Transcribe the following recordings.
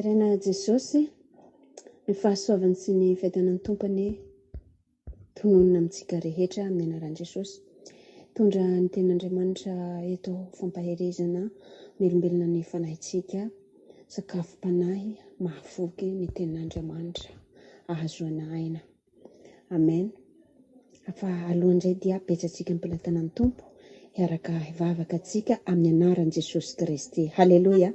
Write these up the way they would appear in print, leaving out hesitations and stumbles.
Deraina Jesosy, ny fahasoavany sy ny fiadanan'ny Tompo anie tononina amintsika rehetra amin'ny anaran'i Jesosy. Mitondra ny tenin'Andriamanitra eto fampaherezana, melombelona ny fanahintsika, sakafom-panahy mahafoky ny tenin'Andriamanitra ahazoana aina. Amen. Fa alohan'izay dia apetsatsika am-pelatanan'ny Tompo hiaraka hivavaka antsika amin'ny anaran'i Jesosy Kristy. Haleloia.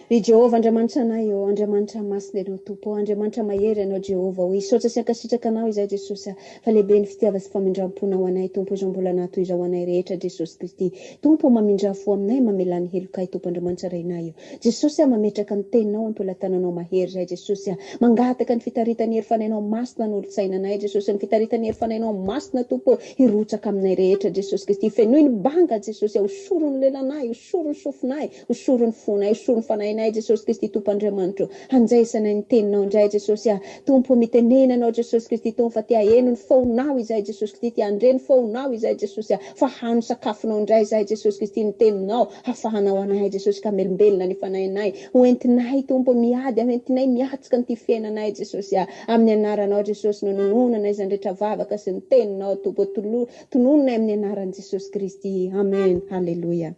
Ry Jehovah Andriamanitra anay ô, Andriamanitra masina Ianao Tompo ô, Andriamanitra mahery Ianao Jehovah ô, hisaotra sy hankasitraka Anao izahay Jesosy a, fa lehibe ny fitiava sy famindram-ponao anay Tompo izao mbola nato izao anay rehetra Jesosy Kristy Tompo ô, mamindrà fo aminay, mamelà ny helokay Tompo Andriamanitra Rainay ô, Jesosy a, mametraka ny teninao am-pelatananao mahery izahay Jesosy a, mangataka ny fitaritan'ny hery fanahinao masina hanolotsaina anay Jesosy, ny fitaritan'ny hery fanahinao masina Tompo ô, hirotsaka aminay rehetra Jesosy Kristy, fenoy ny banga Jesosy a, hosoro ny lelanay, hosoro ny sofinay, Hosory ny fonay, hosory ny fanahinay Jesosy Kristy Tompo Andriamanitro. Hanjaisanay ny teninao indray Jesosy ah. Tompo o mitenena anao Jesosy Kristy Tompo fa te haheno ny feonao izahay Jesosy Kristy te handre ny feonao izahay Jesosy ah. Fa hano sakafonao indray izahay Jesosy Kristy ny teninao hafahanao anay Jesosy ka hamelombelona ny fanahinay. Ho entinay Tompo miady ho entinay miatrika an'ity fiainanay Jesosy ah. Amin'ny anaranao Jesosy no anononana izany rehetra vavaka sy ny teninao Tompo tonononay amin'ny anaran'i Jesosy Kristy. Amen. Haleloia.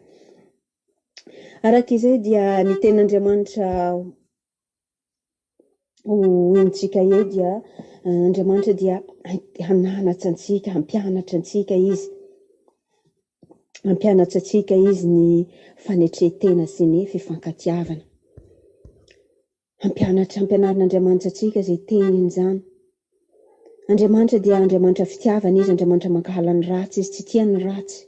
Araka izay dia ny tenin'Andriamanitra ho henontsika eo dia Andriamanitra dia hananatra antsika, hampianatra antsika Izy. Hampianatra antsika Izy ny fanetren-tena sy ny fifankatiavana. Hampianatra, hampianarin'Andriamanitra antsika izay teniny izany. Andriamanitra dia Andriamanitra fitiavana Izy, Andriamanitra mankahala ny ratsy Izy, tsy tia ny ratsy.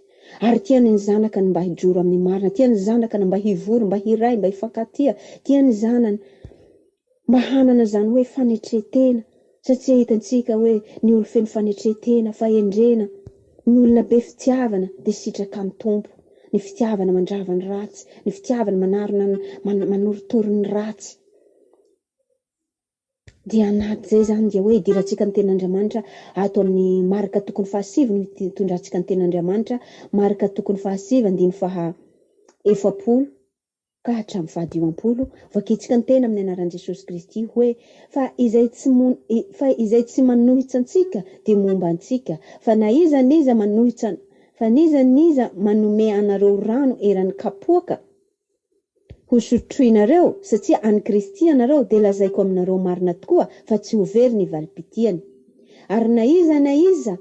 Ary tiany ny zanakany mba hijoro amin'ny marina, tiany ny zanakany mba hivory, mba hiray, mba hifankatia, tiany ny zanany mba hanana izany hoe fanetren-tena, satria hitantsika hoe ny olo feno fanetren-tena, fahendrena, Ny olona be fitiavana dia sitraka ny Tompo. Ny fitiavana mandrava ny ratsy, ny fitiavana manarona ny manorotoro ny ratsy. Dia anaty izay izany dia hoe idirantsika ny tenin'Andriamanitra ato amin'ny Marka tokony fahasivy no itondrantsika ny tenin'Andriamanitra, Marka tokony fahasivy andiny faha 40. ka hatramin'ny fahadimampolo, vakintsika ny tena amin'ny anaran'i Jesosy Kristy hoe, Fa izay tsy fa izay tsy manohitra antsika dia momba antsika, fa na iza n'iza manohitra fa n'iza n'iza manome anareo rano eran'ny kapoaka ho sotroinareo, satria an'i Kristy ianareo, dia lazaiko aminareo marina tokoa fa tsy ho very ny valim-pitiany. Ary na iza na iza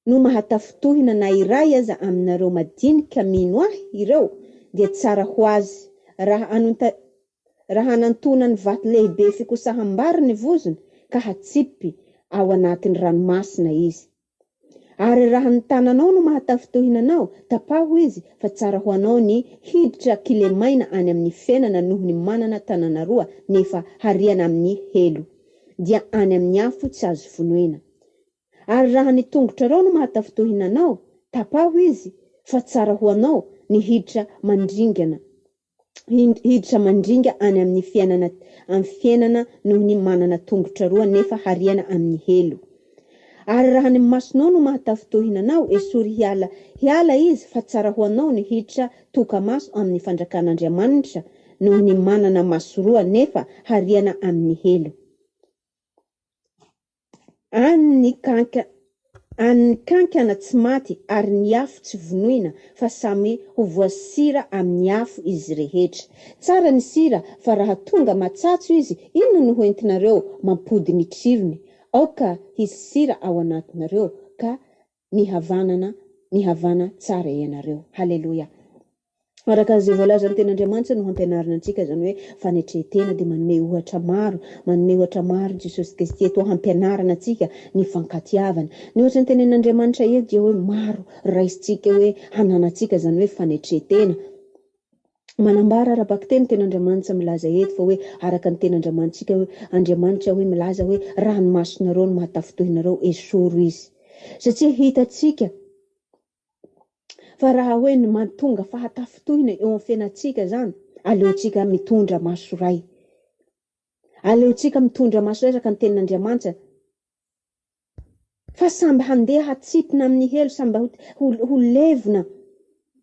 no mahatafintohina na iray aza aminareo madinika mino ahy ireo dia tsara ho azy raha anonta raha anantonany vato lehibe fikosaham-bary ny vozony ka hatsipy ao anatin'ny ranomasina izy. Ary raha ny tananao no mahatafintohina anao, tapaho izy fa tsara ho anao ny hiditra kilemaina any amin'ny fiainana noho ny manana tanana roa nefa hariana amin'ny helo dia any amin'ny afo tsy azo vonoina. Ary raha ny tongotrareo no mahatafintohina anao, tapaho izy, fa tsara ho anao ny hiditra mandringana hiditra mandringa any amin'ny fiainana amin'ny fiainana noho ny manana tongotra roa nefa hariana amin'ny helo. Ary raha ny masonao no mahatafintohina anao, esory hiala hiala izy, fa tsara ho anao ny hiditra toka-maso amin'ny fandrakan'Andriamanitra noho ny manana maso roa nefa hariana amin'ny helo. Any ny kanka any ny kankana tsy maty ary ny afo tsy vonoina fa samy ho voasira amin'ny afo izy rehetra. Tsara ny sira fa raha tonga matsatso izy inona no ho entinareo mampody ny tsirony? Aoka hisy sira ao anatinareo ka mihavanana mihavana tsara ianareo. Haleloia. Araka izay voalazan'ny Tenin'Andriamanitra no hampianarina antsika izany hoe fanetren-tena dia manome ohatra maro, manome ohatra maro Jesosy Kristy eto hampianarana antsika ny fankatiavana. Ny ohatra ny tenenin'Andriamanitra eto dia hoe maro raisintsika hoe hananantsika izany hoe fanetren-tena. Manambara ara-bakiteny ny Tenin'Andriamanitra milaza eto fa hoe araka ny Tenin'Andriamanitsika hoe Andriamanitra hoe milaza hoe raha ny masonareo no mahatafintohinareo esoro izy. Satria hitantsika Fa raha hoe ny mahatonga fahatafintohina eo amin'ny fiainantsika izany, aleontsika mitondra maso iray. Aleontsika mitondra maso iray araka ny tenin'Andriamanitra. Fa samby handeha hatsipina amin'ny helo, samby ho, ho levona.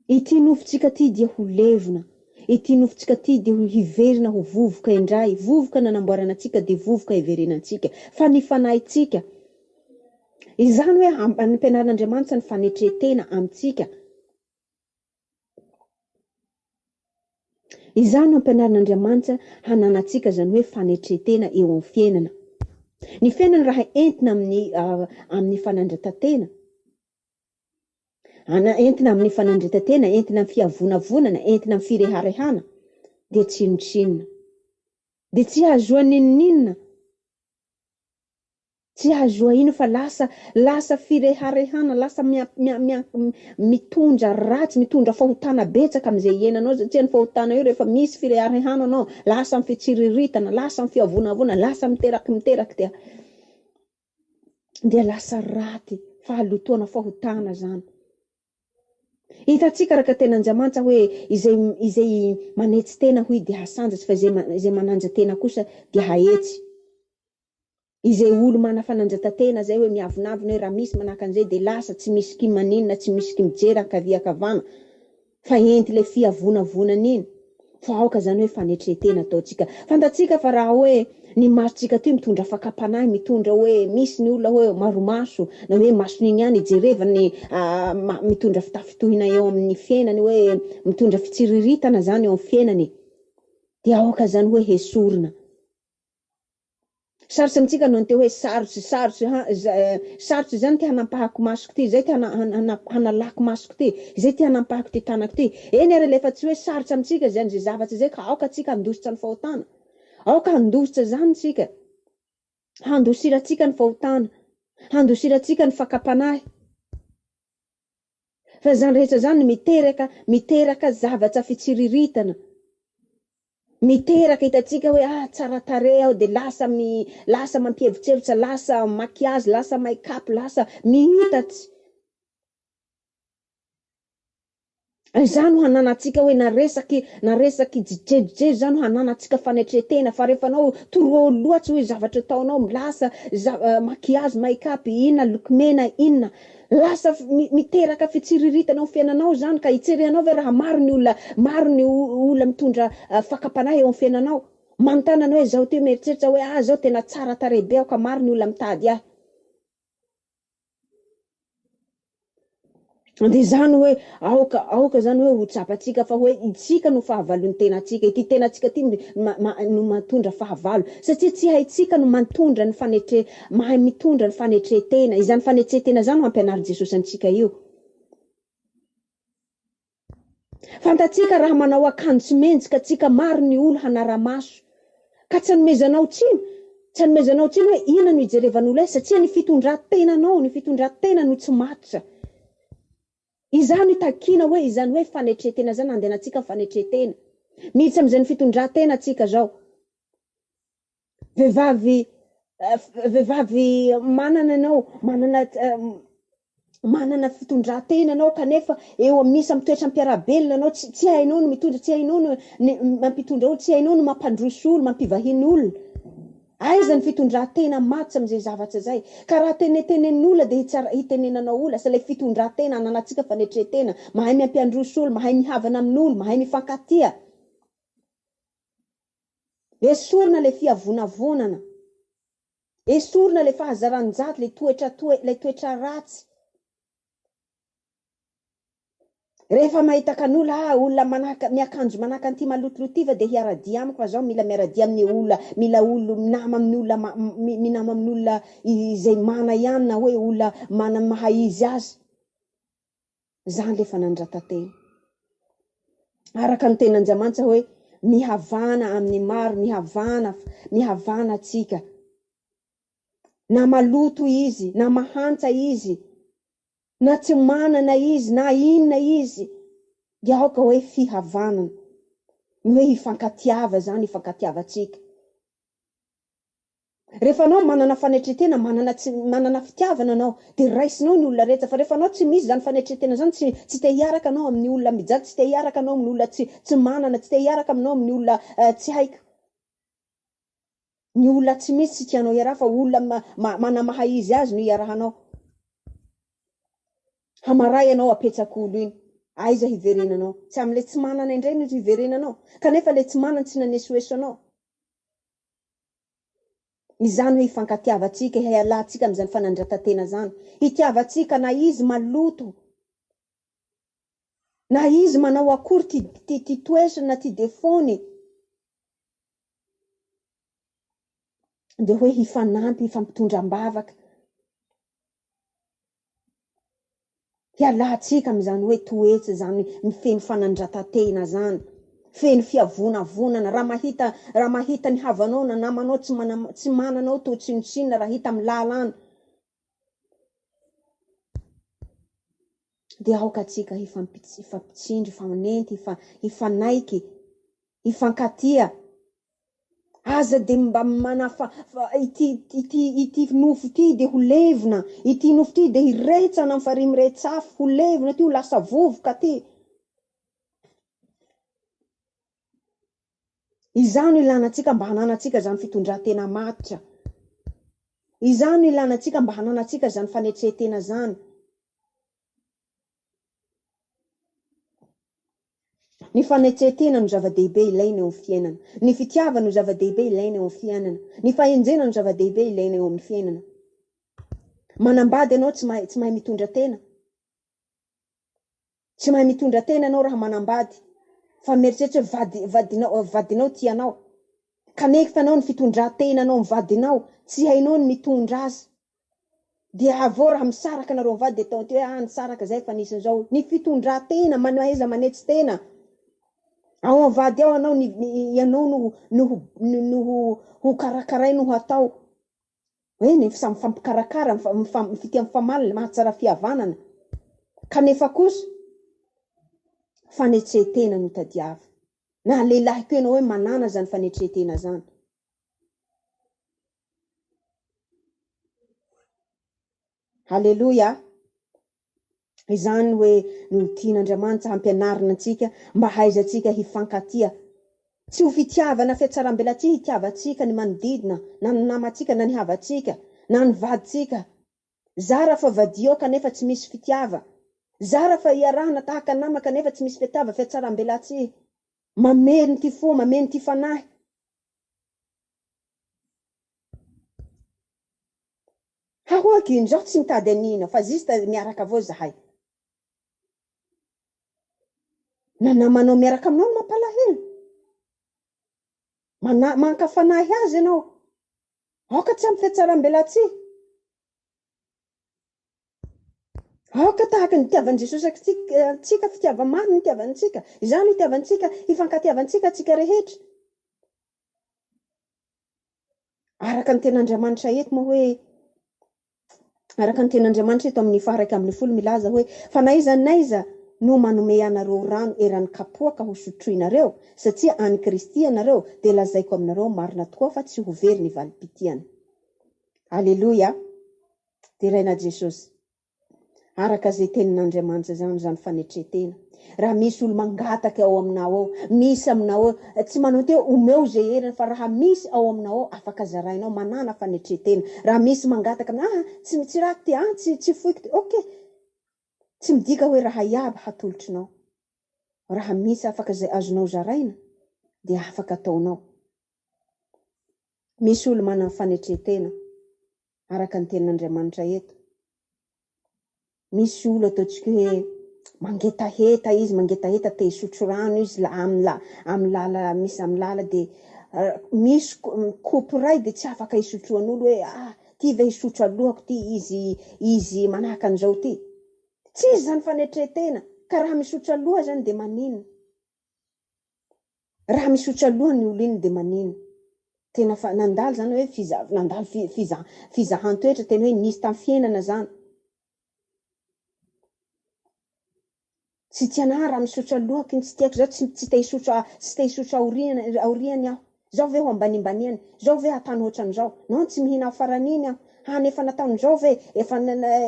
Ity nofontsika ity dia ho levona. Ity nofontsika ity dia ho hiverina ho vovoka indray, vovoka nanamboarana antsika dia vovoka hiverenantsika. Fa ny fanahintsika, izany hoe ampianarin'Andriamanitra ny fanetren-tena amintsika. Izany no ampianarin'Andriamanitra hananantsika izany hoe fanetren-tena eo amin'ny fiainana. Ny fiainana raha entina amin'ny amin'ny fanandratan-tena, ana entina amin'ny fanandretan-tena, entina amin'ny fiavonavonana, entina amin'ny fireharehana dia tsinontsinona. Dia tsy hahazoa n'inon'inona. Tsy hahazoa ino fa lasa lasa fireharehana, lasa mia mia mia mitondra ratsy, mitondra fahotana betsaka amin'izay iainanao satria ny fahotana io rehefa misy fireharehana anao, lasa amin'ny fitsiriritana, lasa amin'ny fiavonavona, lasa miteraky miteraky dia dia lasa raty, fahalotoana, fahotana zany. Hitantsika araka tena Andriamanitra hoe izay izay manetsy tena hoy dia hasandratra fa izay izay mananja tena kosa dia hahetsy. Izay olo mana fanandratatena zay hoe miavonavona hoe raha misy manahaka an'izay dia lasa tsy misy ki maninona tsy misy ki mijery ankavia ankavana fa enty ilay fiavonavonana iny fa aoka zany hoe fanetretena ataontsika. Fantatsika fa raha hoe ny masontsika ty mitondra fakam-panahy mitondra hoe misy ny olona hoe maromaso na hoe mason'iny ihany ijerevany mitondra fitafitohina eo amin'ny fiainany hoe mitondra fitsiriritana zany eo amin'ny fiainany dia aoka zany hoe hesorina. Sarotsy amintsika no niteny hoe sarotsy, sarotsy, ha, sarotsy izany ty hanampahako masoko ty, izay ty hanalako masoko ty, izay ty hanampahako ty tanako ty. Eny ary alefa tsy hoe sarotsy amintsika izany izay zavatra izay ka aoka tsika handositra ny fahotana. Aoka handositra izany tsika. Handosirantsika ny fahotana. Handosirantsika ny fakam-panahy. Fa izany rehetra izany miteraka, miteraka zavatra fitsiriritana. Miteraka hitantsika hoe ah tsara tarehy aho dia lasa mi lasa mampievotsevotra, lasa maquillage, lasa make up, lasa mihitatsy. Izany no hananantsika hoe na resaky na resaky jijejojejo izany no hananantsika fanetren-tena fa rehefa anao trop loatsy hoe zavatra ataonao lasa za maquillage, make up, inona lokomena inona. Lasa miteraka fitsiriritana ao fiainanao izany ka hitsirihanao ve raha maro ny olona maro ny olona mitondra fakam-panahy eo amin'ny fiainanao? Manontany anao hoe izaho ity mieritreritra hoe ah izao tena tsara tarehy be aho ka maro ny olona mitady ahy. Dia izany hoe aoka aoka izany hoe ho tsapantsika fa hoe isika no fahavalon'ny tenantsika, ity tenantsika ity no mahatondra fahavalo satria tsy haintsika no mantondra ny fanetre Mahay mitondra ny fanetren-tena. Izany fanetren-tena izany no ampianarin'i Jesosy antsika io. Fantatsika raha manao akanjo tsy mendrika tsika maro ny olo hanara-maso. Ka tsy anomezanao tsiny, tsy anomezanao tsiny hoe inona no ijerevan'olo ahy satria ny fitondran-tenanao, ny fitondran-tena no tsy matotra. Izany no itakiana hoe izany hoe fanetren-tena izany andehanantsika fanetren-tena. Miditra amin'izany fitondran-tena tsika zao. Vehivavy vehivavy manana ianao, manana manana fitondran-tena ianao kanefa eo amin'ny misy amin'ny toetra mpiara-belona ianao tsy tsy hainao ny mitondra, tsy hainao ny ny mampitondra olona, tsy hainao ny mampandroso olona, mampivahiny olona. Aiza ny fitondran-tena matotra amin'izay zavatra izay? Ka raha tenetenenin'olona dia hitsara hitenenanao olona, asa ilay fitondran-tena ananantsika fanetren-tena, mahay mampiandroso olona, mahay mihavana amin'olo, mahay mifankatia. Esorina ilay fiavonavonana. Esorina ilay fahazaran-jato, ilay toetra toe, ilay toetra ratsy. Rehefa mahita kanola ah, olona manahaka, miakanjo manahaka an'ity malotoloto ity va dia hiara-dia amiko fa zaho mila miara-dia amin'ny olona, mila olo minama amin'ny olona minama amin'olona izay mana ihany na hoe olona mana maha izy azy. Zany le fanandratan-tena. Araka ny tenin'Andriamanitra hoe mihavana amin'ny maro, mihavana, mihavana tsika. Na maloto izy, na mahantra izy, na tsy manana izy, na inona izy, dia aoka hoe fihavanana. Ny hoe hifankatiava zany, hifankatiavantsika. Rehefa anao manana fanetretena, manana tsy manana fitiavana anao dia raisinao ny olona rehetra fa rehefa anao tsy misy izany fanetretena izany tsy tsy te hiaraka anao amin'ny olona mijaly, tsy te hiaraka anao amin'ny olona tsy tsy manana, tsy te hiaraka aminao amin'ny olona tsy haiko. Ny olona tsy misy tsy tianao hiaraha fa olona ma mana maha izy azy no iarahanao. Hamaray ianao apetsak'olo iny. Aiza hiverenanao? Tsy amin'ilay tsy manana indray no hiverenanao, kanefa ilay tsy manana tsy nanesoeso anao. Izany hoe hifankatiavantsika, hialantsika amin'izany fanandratan-tena izany. Hitiavantsika na izy maloto, na izy manao akory ty ty ty toetrany na ty défaut-ny. Dia hoe hifanampy, hifampitondra am-bavaka. Hialantsika amin'izany hoe toetra izany feno fanandratan-tena izany, feno fiavonavonana, raha mahita raha mahita ny havanao na namanao tsy mana tsy manana ao toa tsinontsinona raha hita amin'ny lalana, dia aoka antsika hifampitsindry, hifanenty, hifanaiky, hifankatia. Aza dia mba manafa fa ity ity ity nofo ity dia ho levona, ity nofo ity dia hiretsana amin'ny farihy miretsafo, ho levona ity, ho lasa vovoka ity. Izany no ilana antsika mba hananantsika izany fitondran-tena matotra. Izany no ilana antsika mba hananantsika izany fanetren-tena izany. Ny fanetren-tena no zava-dehibe ilaina eo amin'ny fiainana. Ny fitiavana no zava-dehibe ilaina eo amin'ny fiainana. Ny fahendrena no zava-dehibe ilaina eo amin'ny fiainana. Manambady ianao tsy mahay tsy mahay mitondra tena. Tsy mahay mitondra tena ianao raha manambady fa mieritreritra hoe vady vadinao vadinao tia anao. Kanefa ianao ny fitondran-tenanao amin'ny vadinao tsy hainao ny mitondra azy. Dia avy eo raha misaraka nareo mivady dia atao hoe ah nisaraka zay fa nisy an'izao. Ny fitondran-tena, mahaiza manetry tena. Ao amin'ny vady ao ianao ny ianao no no no ho karakaraina no hatao. Eny e, samy mifampikarakara, mifitia mifamaly, mahatsara fihavanana. Kanefa kosa fanetren-tena no tadiavina. Na lehilahy koa ianao hoe manana izany fanetren-tena izany. Haleloia! Izany hoe no tian'Andriamanitra hampianarina antsika mba hahaizantsika hifankatia. Tsy ho fitiavana fihatsarambelatsihy hitiavantsika ny manodidina, na ny namantsika, na ny havantsika, na ny vadintsika. Zara fa vadio kanefa tsy misy fitiava. Zara fa iarahana tahaka nama kanefa tsy misy fitiava fihatsarambelatsihy. Mameno ty fo, mameno ty fanahy. Hahoaky ino, zaho tsy mitady an'ino fa juste miaraka avao zahay. Na namanao miaraka aminao no mampalahelo. Mana- manka fanahy azy ianao. Aoka tsy ampy fihatsaram-belatsihy. Aoka tahaka ny nitiavan'i Jesosy antsika, fitiava-marina no itiavany antsika. Izany no itiavantsika, hifankatiavantsika antsika rehetra. Araka ny tenin'Andriamanitra eto moa hoe, araka ny tenin'Andriamanitra eto amin'ny faha-11 milaza hoe, fa na aiza n'aiza no manome anareo rano eran'ny kapoaka ho sotroinareo, satria an'i Kristy ianareo, dia lazaiko aminareo marina tokoa fa tsy ho very ny valim-pitiany. Aleloia! Deraina Jesosy. Araka izay tenin'Andriamanitra izany, izany fanetren-tena. Raha misy olo mangataka ao aminao ao, misy aminao ao, tsy manao teo omeo izay heriny fa raha misy ao aminao ao afaka zarainao, manàna fanetren-tena. Raha misy mangataka aminao, ah tsy tsy rako ty, ah tsy tsy foiko ty, ok. Tsy midika hoe raha iaby hatolotrinao. Raha misy afaka izay azonao zaraina dia afaka ataonao. Misy olo manana fanetren-tena. araka ny tenin'Andriamanitra eto. Misy olo ataontsika hoe mangetaheta izy, mangetaheta te hisotro rano izy la amin'ny la amin'ny lala misy amin'ny lala dia misy kopy iray dia tsy afaka hisotroan'olo hoe ah ty ve hisotro alohako ty izy izy manahaka an'izao ty. Tsy izy izany fanetren-tena ka raha misotro aloha zany dia maninona? Raha misotra aloha ny olo iny de manino? Tena fa nandalo zany hoe fiza nandalo fiza fizahan-toetra tena hoe nisy tam fiainana zany. Tsy tiana raha misotra aloha iny tsy tiako zao tsy tsy te hisotra tsy te hisotra aoriana aoriany aho. Zao ve ho ambanimbaniany? Zao ve hatany ohatran'izao? Non tsy mihina afaran'iny aho. Hany efa nataon'izao ve? Efa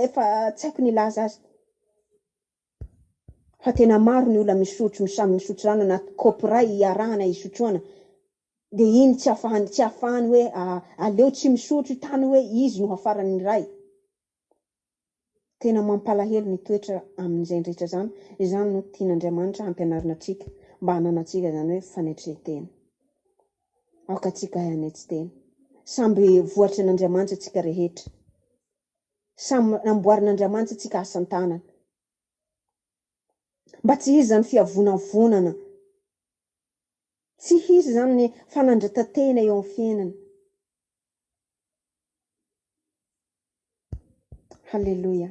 efa tsy haiko ny hilaza azy. Fa tena maro ny olona misotro, samy misotro rano anaty kaopy iray iarahana isotroana, dia iny tsy afahany tsy afahany hoe aleo tsy misotro io tany hoe izy no hafaran'ny iray. Tena mampalahelo ny toetra amin'izay rehetra izany. Izany no tian'Andriamanitra hampianarina antsika mba hananantsika izany hoe fanetren-tena. Aoka antsika hanetry tena. Samby voatrin'Andriamanitra antsika rehetra. Samy namboarin'Andriamanitra antsika asan-tanana. Mba tsy hisy izany fiavonavonana. Tsy hisy izany ny fanandratan-tena eo amin'ny fiainana. Haleloia.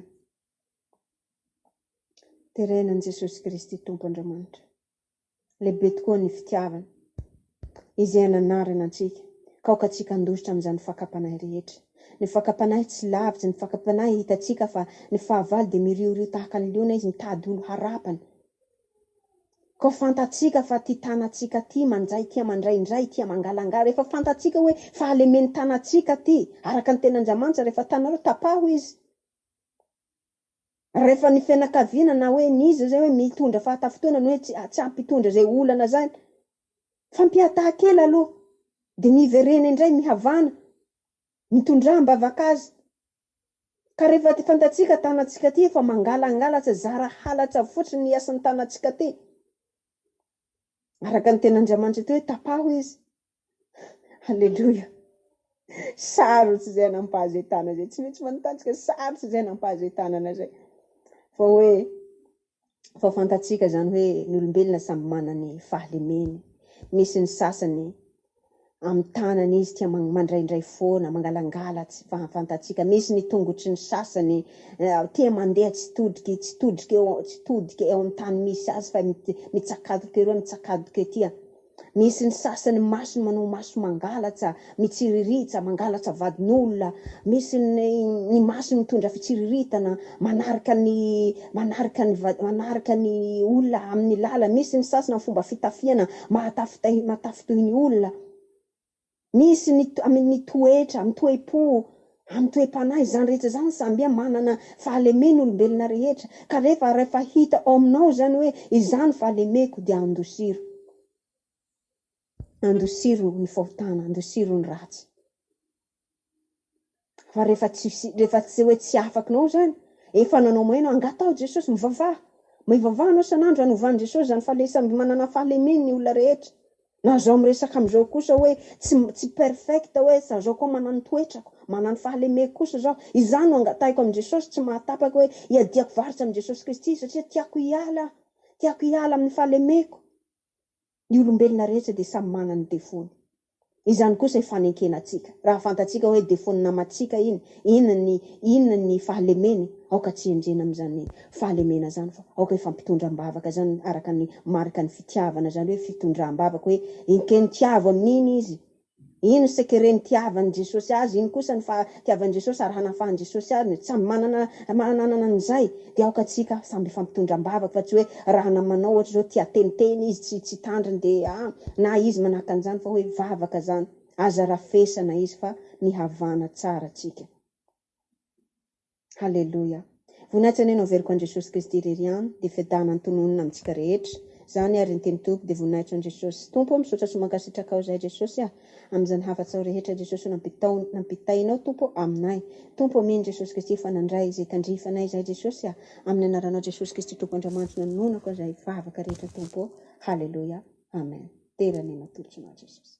Deraina an'i Jesosy Kristy Tompo Andriamanitra. Lehibe tokoa ny fitiavany, izay ananarana antsika, ka aoka antsika handositra amin'izany fakam-panahy rehetra. Ny fakam-panahy tsy lavitra, ny fakam-panahy hitantsika fa ny fahavalo dia miriorio tahaka ny liona izy mitady olo harapany. Koa fantatsika fa ty tanantsika ty manjay tia mandraindray tia mangalangala efa fantatsika hoe fahalemen'ny tanantsika ty araka ny tenin'Andriamanitra rehefa tanareo tapaho izy rehefa ny fianakaviana na hoe ny iza zay hoe mitondra fahatafintohina na hoe tsy tsy hampitondra zay olana zany fampiataha kely aloha de miverena indray mihavana mitondrà am-bavaka azy Ka rehefa fantatsika tanantsika ty efa mangalangalatra zara halatra fotsiny ny asan'ny tanantsika ty. Araka ny tenin'Andriamanitra ty hoe tapaho izy. Aleloia. Sarotsy izay nampahazo izay tanana izay. Tsy maintsy manontany tsika sarotsy izay nampahazo izay tanana izay. Fa hoe Fa fantatsika izany hoe ny olombelona samby manana ny fahalemeny. Misy ny sasany amin'ny tanany izy tia mandraindray foana, mangalangala tsy fantatsika. Misy ny tongotry ny sasany tia mandeha tsy todriky, tsy todriky eo, tsy todika eo amin'ny tany misy azy fa mitsakadoka eroa, mitsakadoka etya. Misy ny sasany masony manao maso mangalatsa, mitsiriritsa, mangalatsa vadin'olona, misy ny ny masony mitondra fitsiriritana, manarika ny manarika ny manarika ny olona amin'ny lalana, misy ny sasany amin'ny fomba fitafiana mahatafitahy mahatafitohy ny olona. Misy ny amin'ny toetra, amin'ny toe-po, amin'ny toe-panahy, izany rehetra izany sambia manana fahalemena olombelona rehetra, ka rehefa rehefa hita ao aminao izany hoe izany fahalemeko dia andosiro. Andosiro ny fahotana, andosiro ny ratsy. Fa rehefa tsy rehefa tsy hoe tsy afakinao izany, efa nanao maina, angataho Jesosy, mivavaha. Mivavaha anao isan'andro hanovan'i Jesosy izany fa le samby manana fahalemeny ny olona rehetra. Na zao miresaka amizao kosa hoe tsy tsy perfect hoe sa zao koa manana ny toetrako, manana ny fahalemeko kosa zaho. Izany no angatahiko amin'i Jesosy tsy mahatapaka hoe iadiako varotra amin'i Jesosy Kristy satria tiako hiala aho, tiako hiala amin'ny fahalemeko. Ny olombelona rehetra dia samy manana ny defony. Izany kosa ifanenkena antsika. Raha fantatsika hoe defaut-n'ny namantsika iny, inona ny inona ny fahalemeny, aoka tsy henjehina amin'izany fahalemena izany fa aoka hifampitondra am-bavaka izany araka ny marika ny fitiavana izany hoe fitondram-bavaka hoe enkeny tiavo amin'iny izy, iny secret nitiavan'i Jesosy azy, iny kosa ny fahatiavan'i Jesosy ary hanafahan'i Jesosy azy, samy manana manana an'izay dia aoka tsika samby hifampitondra am-bavaka fa tsy hoe raha namanao ohatra zao tia teniteny izy tsy tsy tandriny dia ah na izy manahaka an'izany fa hoe vavaka zany aza rafesana izy fa mihavana tsara tsika. Haleloia. Voninahitra anie no averiko an'i Jesosy Kristy irery ihany, dia fiadanana antononina amintsika rehetra. Izany ary ny teny Tompo dia voninahitra an'i Jesosy. Tompo ô misaotra sy mankasitraka ao izahay Jesosy ah amin'izany hafatsao rehetra Jesosy ô nampitao nampitainao Tompo ô aminay. Tompo ô mino Jesosy Kristy fa nandray izay tandrifanay izahay Jesosy ah amin'ny anaranao Jesosy Kristy Tompo Andriamanitro nanononako izay vavaka rehetra Tompo ô. Haleloia. Amen. Dera anie no atolotro anao Jesosy.